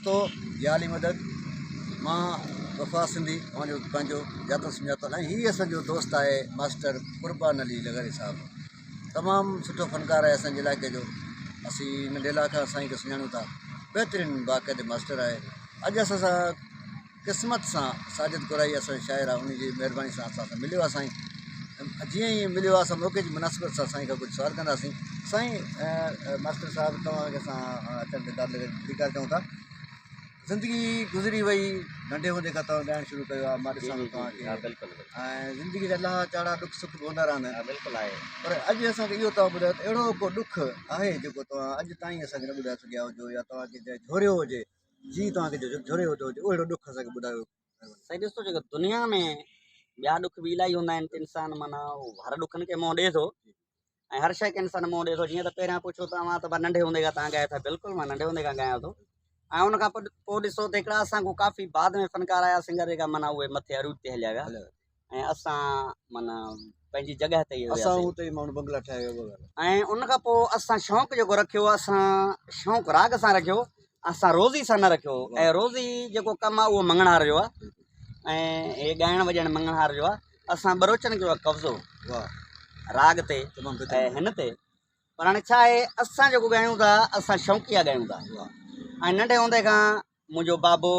دوستو يا علي مدد مان وفا سنڌي اوهان جو پنهنجو ڄاتل سڃاتل ۽ هي اسان جو دوست آهي ماسٽر قربان علي لغاري صاحب تمام سٺو فنڪار آهي اسان جي علائقي جو اسين ننڍي لاء کان سائين کي سڃاڻون ٿا بهترين باقاعدي ماسٽر آهي اڄ اسان سان قسمت سان ساجد ڪورائي اسان جو شاعر آهي ان جي مهرباني سان اسان سان مليو آهي سائين جيئن ئي مليو آهي اسان موقعي جي مناسبت سان سائين کان ڪجهه سوال ڪنداسين سائين ماسٽر صاحب توهان کي اسان اچڻ تي داد لڳي چئون ٿا زندگي گذري وئي ننڍي هوندي کان توهان ڳائڻ شروع ڪيو آهي مان ڏسان ٿو توهان کي ۽ زندگي جا لاها چاڙها ڏک سک به هوندا رهندا آهن بلڪل آهي پر اڄ اسان کي اهو توهان ٻڌايو ته اهڙو ڪو ڏک آهي جيڪو توهان اڄ تائين اسان کي نه ٻڌائي سگهيا هجو يا توهان کي جنهن جهوريو هجي جي توهان کي جهوريو هجي اهڙو ڏک اسان کي ٻڌايو. سائين ڏسو جيڪو دنيا ۾ ٻيا ڏک به الاهي هوندا آهن ته انسان معنيٰ هر ڏکن کي منهن ڏئي ٿو ۽ هر شيء کي انسان منهن ڏئي ٿو جيئن ته پهريان پڇيو ته اوهان ته ننڍي هوندي کان تان ڳايو ٿا بلڪل مان ننڍي هوندي کان ڳايان ٿو ۽ ان کان پوء ڏسو ته هڪڙا اسان کان ڪافي بعد ۾ فنڪار آيا سنگر جيڪا معنيٰ اهي مٿي عروج تي هليا ويا ۽ اسان معنيٰ پنهنجي جڳهه تي ئي اسان اتي ئي ماڻهو بنگلا ٺاهي ويا ۽ ان کان پوء اسان شوق جيڪو رکيو اسان شوق راڳ سان رکيو اسان روزي سان نه رکيو ۽ روزي جيڪو ڪم آهي اهو مڱڻهار جو آهي ۽ هي ڳائڻ وڄائڻ مڱڻهار جو آهي اسان ٻروچن ڪيو آهي قبضو راڳ تي ۽ هن تي پر هاڻي ڇا آهي اسان جيڪو ڳايون ٿا اسان شوقيه ڳايون ٿا ۽ ننڍي هوندي کان منهنجو بابو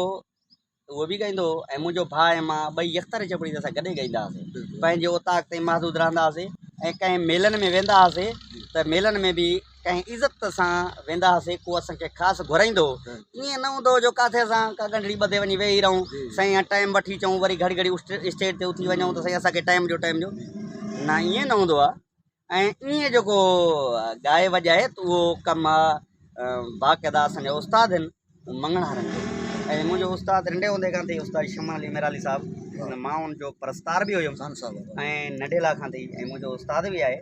اهو به ڳائيندو هو ۽ منهنجو ڀاء ۽ مان ٻئي يڪتاري چپڙي تي اسان گڏي ڳائيندا هئاسين پنهنجي اوطاق تائين محدود رهندا هئاسين ۽ ڪنهن ميلن ۾ ويندا هئاسين ته ميلن ۾ به ڪنهن عزت سان ويندا هئاسين ڪو اسان کي خاص گهرائيندو هو ائين نه هوندو هو جو ڪاٿي اسان ڪا ڳنڍڙي ٻڌي وڃي ويهي رهون سائين يا ٽائيم وٺي اچون وري گهڙي گهڙي اسٽيج تي اٿي وڃون ته سائين اسان کي ٽائيم ڏيو ٽائيم ڏيو نه ائين نه هوندو آهي ۽ ائين جيڪو ڳائي وڄائي ته اهو ڪم باقاعده اسان جا استاد آهن مڱڻهارن جو ۽ منهنجو استاد ننڍي هوندي کان ٿي استاد شمع علي ميرالي صاحب مان ان جو پرستار به هيم ۽ ننڍي لاء کان ٿي ۽ منهنجو استاد به آهي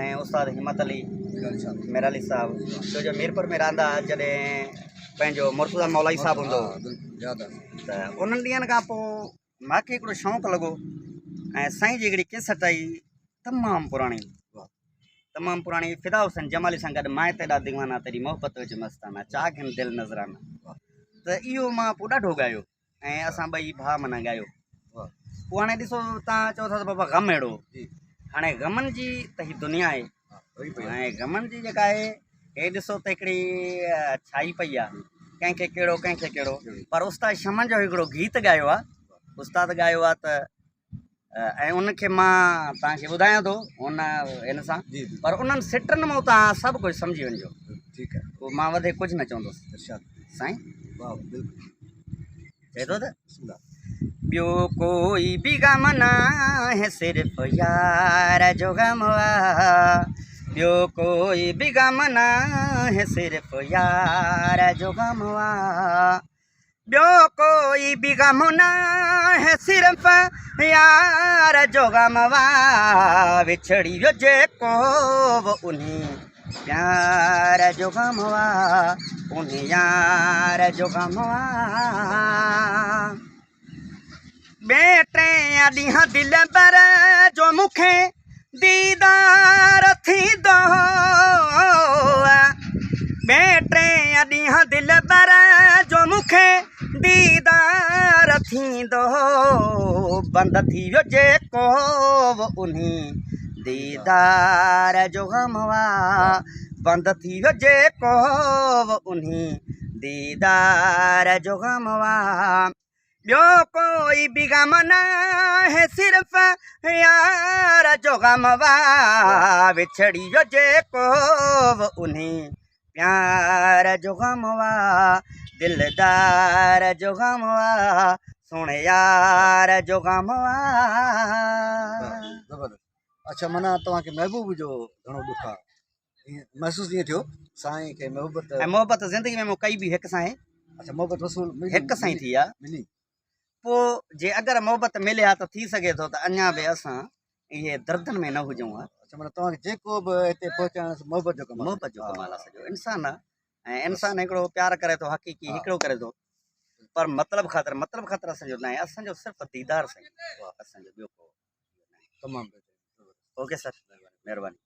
۽ استاد همت علي ميرالي صاحب ڇو جو ميرپور ۾ رهندا هئا جڏهن پنهنجو مرتضيٰ مولائي صاحب هوندو هو ته انهن ڏينهن کان پوء ماکي هڪڙو شوق لڳو ۽ سائين جي هڪڙي ڪيسٽ آئي تمام پراڻي تمام پراڻي فدا حسين جمالي سان گڏ مائي تيڏا ديوانا تيڏي محبت وچ مستانا چاهه گهن دل نذرانا ته اهو مان پوء ڏاڍو ڳايو ۽ اسان ٻئي ڀاء معنيٰ ڳايو پوء هاڻي ڏسو تان چئو ٿا ته بابا غم اهڙو هاڻي غمن جي ته هي دنيا آهي ۽ غمن جي جيڪا آهي هي ڏسو ته هڪڙي ڇائي پئي آهي ڪنهن کي ڪهڙو ڪنهن کي ڪهڙو پر استاد شمن جو هڪڙو گيت ڳايو آهي استاد ڳايو آهي ته ۽ ان کي مان توهان کي ٻڌايان ٿو ان هن سان پر انهن سٽن مان توهان سڀ ڪجهه سمجهي وڃجو ٺيڪ آهي پوء مان وڌيڪ ڪجهه نه چوندس سائين چئي ٿو ته ٻيو ڪوئي به غم ناهي صرف يار جو غم آ ٻيو ڪوئي به غم ناهي صرف يار جو غم آ ٻيو ڪوئي به غم ناهي صرف يار جو غم آ وڇڙي ويو جيڪو به انهي پيار جو غم آ انهي يار جو غم آ ٻئي ٽئين ڏينهن دلبر جو مون کي ديدار ٿيندو ٻئي ٽئين ڏينهن دلبر جو مون کي ديدار ٿيندو بند ٿي ويو جيڪو انهي ديدار جو غم آ بند ٿي ويو جيڪو انهي ديدار جو غم آ ٻيو ڪوئي به غم ناهي صرف يار جو غم آ وڇڙي ويو جيڪو انهي پيار جو غم آ دلدار جو غم آ سهڻي يار جو غم آ. زبردست اڇا معنيٰ توهان کي محبوب جو گهڻو ڏک آ ائين محسوس ائين ٿيو سائين کي محبت ۽ محبت زندگي ۾ مون ڪئي به هڪ سان اڇا محبت وصول هڪ سان ئي ٿي آ ملي پوء جي اگر محبت ملي ها ته ٿي سگهي ٿو ته اڃا به اسان اهي دردن ۾ نه هجون ها. اڇا معنيٰ توهان کي جيڪو به هتي پهچائڻ محبت جو ڪمال محبت جو ڪمال آ سڄو انسان آ ۽ انسان هڪڙو پيار ڪري ٿو حقيقي هڪڙو ڪري ٿو پر مطلب خاطر مطلب خاطر اسان جو ناهي اسان جو صرف ديدار سائين اسان جو ٻيو ڪو تمام اوڪي سر مهرباني.